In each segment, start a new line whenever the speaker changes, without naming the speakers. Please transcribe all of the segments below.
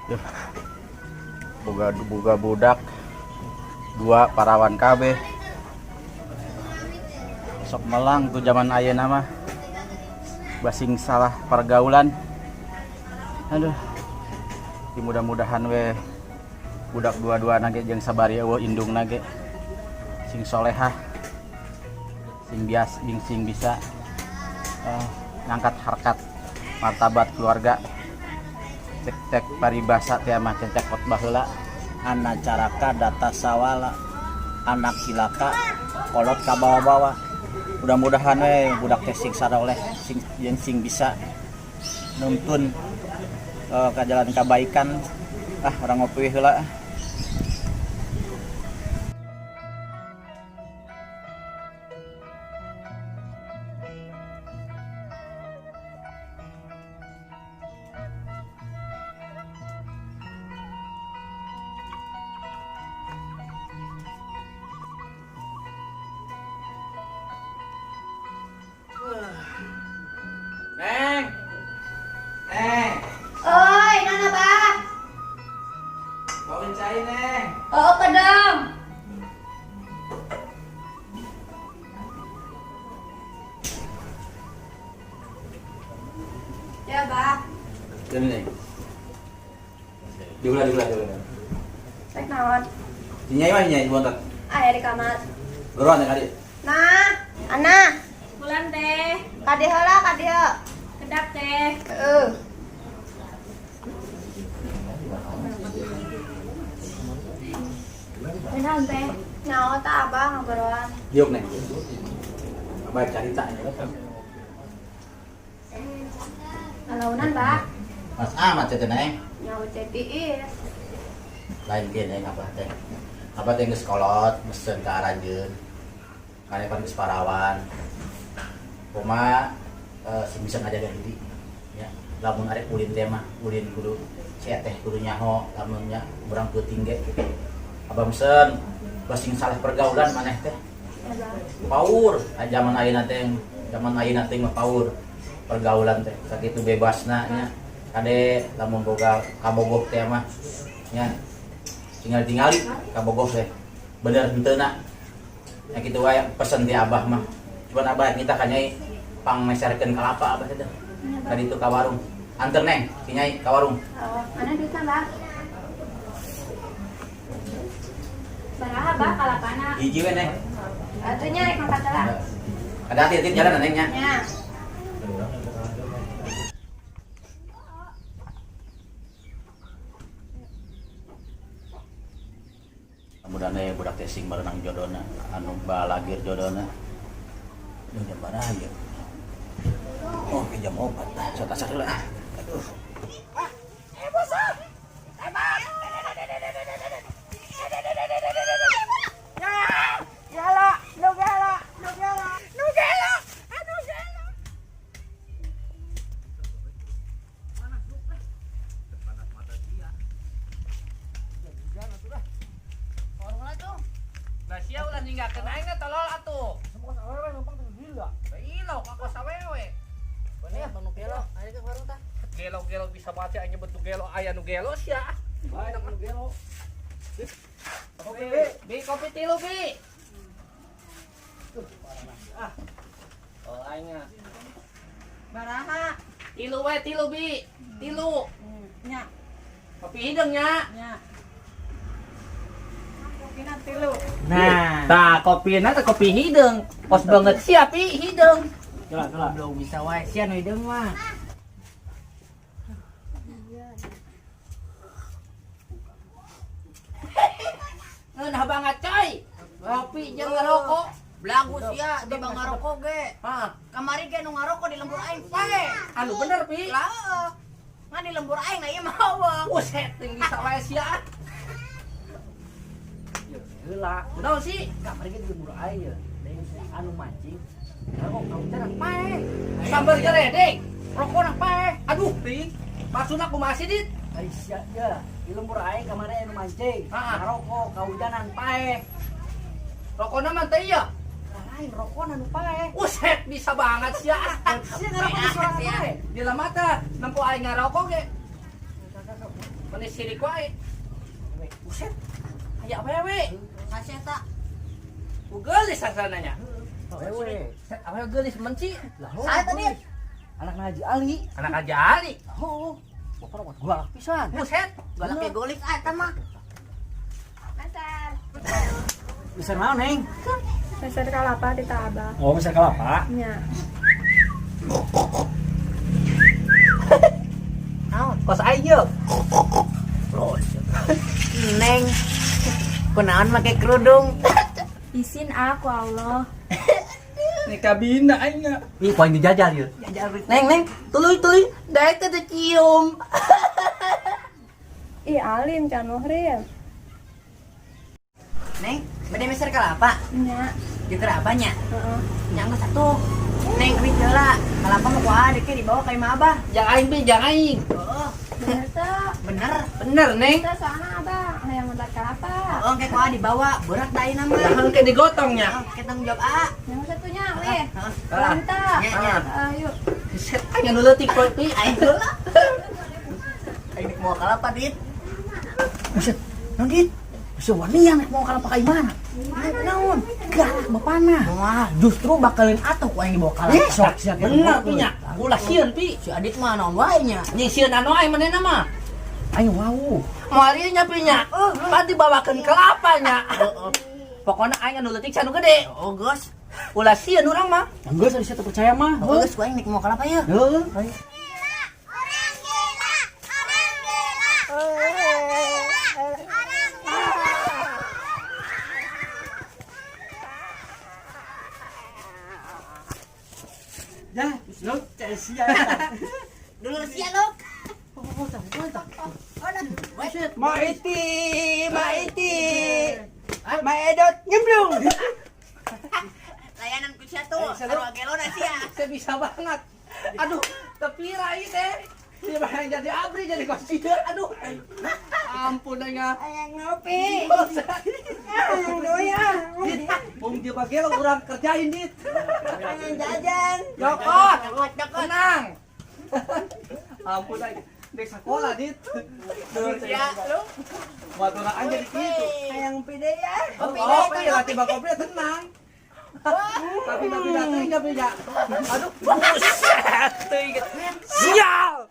Duh. Boga boga budak dua parawan kabeh. Sok melang tuh zaman ayeuna mah. Basing salah pergaulan. Aduh. Di mudah-mudahan we budak dua-dua nage jeung sabari euweuh indung nage sing solehah, sing bias sing, sing bisa ngangkat harkat martabat keluarga. Cek cek paribasa teh mah cek khotbah heula.
Anak caraka data sawala, anak cilaka kolot ka bawa-bawa.
Mudah-mudahan we budak teh sing saroleh, sing jeung sing bisa nuntun ka jalan kabaikan. Ah, urang ngopi heula. Neng. Neng.
Oi, nana bah?
Bawain cai, Neng.
Oh, kedem. Ya, bah.
Ini, Neng. Diulah, diulah, diulah.
Rek naon?
Si Nyai mah, Nyai bontot.
Aya di kamar.
Geroan ya kali.
Nah, Ana,
Bulan teh,
kade heula kade.
Kedap teh.
Heeh.
Naon teh?
Nyawa tah abah ngobrolan.
Diuk, Neng. Abah carita ya.
Ngalaunan, bah.
Mas amat teh, Neng.
Nyawa cetiis.
Lain ge, Neng, abah teh. Abah teh geus kolot, mesen ka aranjeun. Kane pan geus parawan. Kumaha sing bisa ngajaga diri. Ya, lamun arek ulin teh mah, ulin kudu si teh kudu nyaho, lamun nya urang peuting ge gitu. Abah mesen basing salah pergaulan maneh teh.
Ya, bah.
Paur, ah, zaman ayeuna teh mah paur pergaulan teh sakitu bebasna nya. Kade lamun boga kabogoh teh mah nya tinggal tingali kabogoh teh bener henteu na. Ya kitu wae pesen ti abah mah. Cuman abah kita ka Nyai pang meserkeun kalapa abah teh. Tadi itu ka warung. Anter, Neng, si Nyai ka warung.
Oh, mana duitna, bah?
Baraha bah kalapana?
Hiji we, Neng.
Atuh nya rek mangkat heula.
Ada hati-hati jalan, Neng, nya.
Nya.
Mudah-mudahan we budak teh sing berenang jodona, anu balagir jodona. Duh, jam baraha ieu? Oh, jam 4. Sok asar heula. Aduh.
Nah, sia ulah ninggalkeun aing teh tolol atuh. Gila, kos awewe.
Bener, nu gelo, aya ke warung tah.
Gelo-gelo bisa baca aing nyebut nu gelo, aya nu gelo sia.
Bae nu gelo.
Kopi, bi, kopi tilu, bi. Ah. Oh, aing mah.
Baraha?
Tilu we, tilu, bi. Tilu.
Nya,
Kopi hideung nya.
Nya. Kopina tilu.
Nah,
Tah, kopina teh kopi hideung. Kos banget sia, pi, hideung.
Belum bisa wae sia nu hideung mah.
Ngeunah banget, coy. Kopi jeung ngarokok.
Belagu sia di bang ngarokok ge.
Hah,
Kamari ge nu ngarokok di lembur aing pae.
Anu bener, pi.
Lah heeh. Ngan di lembur aing na ieu mah eueuh.
Buset, ting bisa wae sia.
Heula.
Kunaon sih?
Kamari ge di lembur aing ye. Deui anu mancing. Ngarokok kaujanan pae.
Sambar geredeg. Rokona pae. Aduh, ting. Maksudna kumaha sih, Dit?
Ai sia ye, di lembur aing kamari anu mancing.
Heeh.
Ngarokok kaujanan pae.
Rokona mah teh iya.
Lain rokona nu pae.
Buset, bisa banget sia.
Sia ngarokok di sorangan pae.
Di mata, nempo aing ngarokok ge. Meni sirik wae. Buset. Aya awewe.
Kasih eta.
Ku geulis asalna.
Awewe.
Set awewe geulis menci.
Saya tadi.
Anak Haji Ali.
Anak Haji Ali.
Oh, bapak mah galak pisan.
Buset.
Galak ge golik ah eta mah.
Meser.
Bisa naon, Neng?
Meser kalapa di abah.
Oh, bisa kelapa.
Nya.
Naon?
Kos aing yeuh.
Neng. Kunaon make kerudung?
Isin aku Allah.
Nikah bina aing nya.
Ih, poin dijajal yeuh.
Neng, neng, tuluy tuluy, daek teh teu cium.
Ih, alim can muhrim.
Neng, bade meser kalapa?
Nya.
Jeung keur abahnya.
Heeh.
Nya geus atuh. Neng, abi teu lah. Kalapa mah ku adek ge dibawa ka imah abah.
Jangan aing bi, jangan aing.
Heeh,
Bener tuh.
bener.
Bener, Neng.
Tuh soalnya abah hayang ngebat kalapa.
Heeh, ke ku dibawa, berat da ayeuna mah.
Jangan ke digotongnya.
Heeh, ke tanggung jawab A.
Yang satunya, weh.
Heeh.
Lanta.
Nya nya.
Ayo.
Buset, aing anu leutik poe pi.
Aing heula. Aing nek mau kalapa, Dit.
Buset, naon dit? Bisa wani yang mau kalapa ka imana? Naon? Galak bapana.
Wah, justru bakalin atuh ku aing dibawa kalapa.
Sok sia
Bener pi nya. Ulah sieun pi.
Si Adit mah naon wae nya.
Nying sieun anu aing manehna mah.
Aing wau.
Moal ieu nya pi nya. Pan dibawakeun kelapa nya. Pokona aing anu leutik anu gede.
Oh, geus.
Ulah sieun urang mah.
Geus ari sia teu percaya mah.
Oh, geus ku aing nek mau kalapa yeuh.
Heuh. Aing. Ya, lu sia.
Dulu sia lu.
Ma iti, ma iti. Ma edot nyemplung.
Layanan ku sia tuh, sarua gelona sia.
Saya bisa banget. Aduh, tapi rai teh. Dia yang jadi abri jadi konsiden. Aduh. Ampun aing.
Hayang ngopi.
Dit, bung dia pakai lo kurang kerjain dit.
Hayang jajan.
Jokot,
Cokot, cokot.
tenang. Ampun aing. Dek sekolah dit.
Sia lu.
Maturaan jadi gitu.
Hayang pide ya.
Oh, kopi lah tiba kopi tenang. Tapi dateng enggak beda. Aduh, buset. Sial.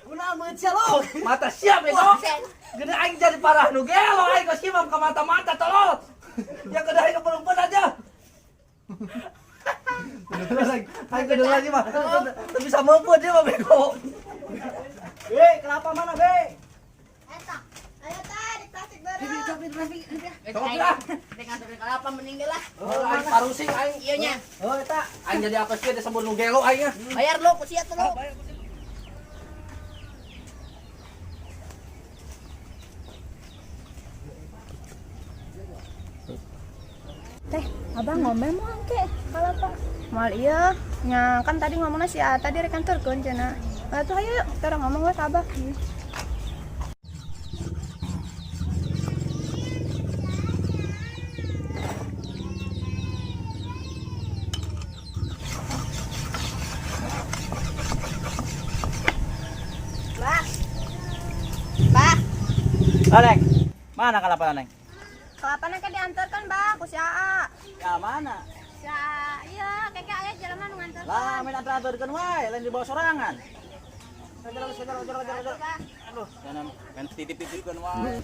Kunaon beungeut sia lo?
Mata siap bego. Gede aing jadi parah nu gelo aing kos imam ke mata-mata tolol. Ya kedah aing ke aja. Aing kedah lagi mah. Teu bisa meupeut dia mah bego.
Eh, kelapa mana, Be?
Eta. Ayo teh di plastik bareng.
Tolong lah.
Dek nganterin kalapa mending ge lah.
Oh, aing parusing aing.
Iya nya.
Oh, eta.
Aing jadi apa sih disebut nu gelo aing.
Bayar lu ku sia tuh lu.
Teh, abah ngomel mau angke kalapa. Moal iya, nya kan tadi ngomongnya si A tadi rek kantorkeun cenah. Atuh ayo yuk, kita ngomong we ka abah.
Bah. Bah,
Neng, mana kalapa Neng?
Kalapana ke diantarkan, Bah, ku si AA.
Ya mana?
Si AA, iya, keke aya jelema nu nganterkeun.
Lah, main antar-antarkeun wae, lain dibawa sorangan. Kejar, kejar, kejar, kejar, kejar. Aduh, jangan main titip-titipkeun wae.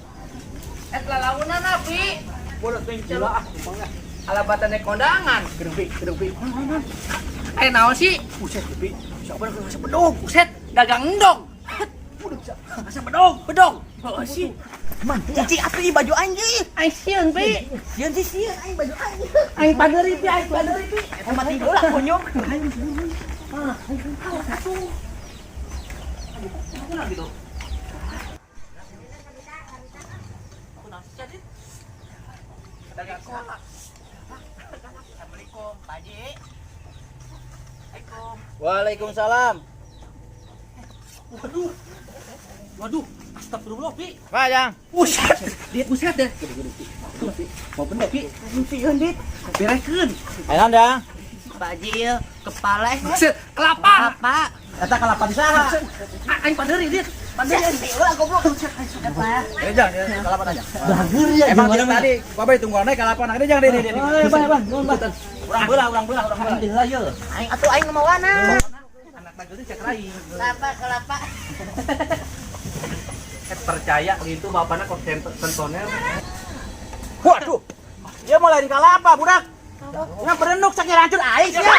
Eh lalaunan pi.
Bodoh teuing gila ah, tumpangnya.
Alabatan kondangan.
Gedung pi, gedung pi.
Eh naon sih?
Buset, pi. Siapa yang ngasih bedog?
Buset, dagang endog.
Udah bisa ngasih bedog.
Bedog. Oh sih.
Man,
cici atuh ieu baju aing ge.
Aing sieun pi.
Sieun sih sieun aing baju aing.
Aing padeuri pi, aing padeuri pi.
Eta mah heula kunyuk.
Kunaon gitu? Dagang saha?
Assalamualaikum, Pak Haji. Assalamualaikum.
Waalaikumsalam.
Waduh. Waduh, astagfirullah pi.
Pak, Jang.
Buset. Lihat buset deh. Tuh, pi. Mau bener pi.
Sieun, Dit.
Berekeun.
Ayo, Jang.
Pak Haji ieu kepala
Buset, kelapa.
Kelapa.
Eta kalapa di saha?
Aing padeuri dit.
Ulah goblok.
Ini jangan, ini kalapa aja.
Bager ya.
Emang tidak tadi, babai tunggu naik kalapa nah. Ini jangan ini ini.
Eh, ban ban, nuhun ban.
Urang belah, urang belah, urang belah.
Alhamdulillah ye.
Aing atuh aing nu mawana.
Anak tagel teh cek rai.
Kelapa kelapa.
Eh, percaya gitu bapaknya kok sentonel.
Waduh. Dia mulai di kalapa, budak. Nggak berenuk sakit racun aing sia.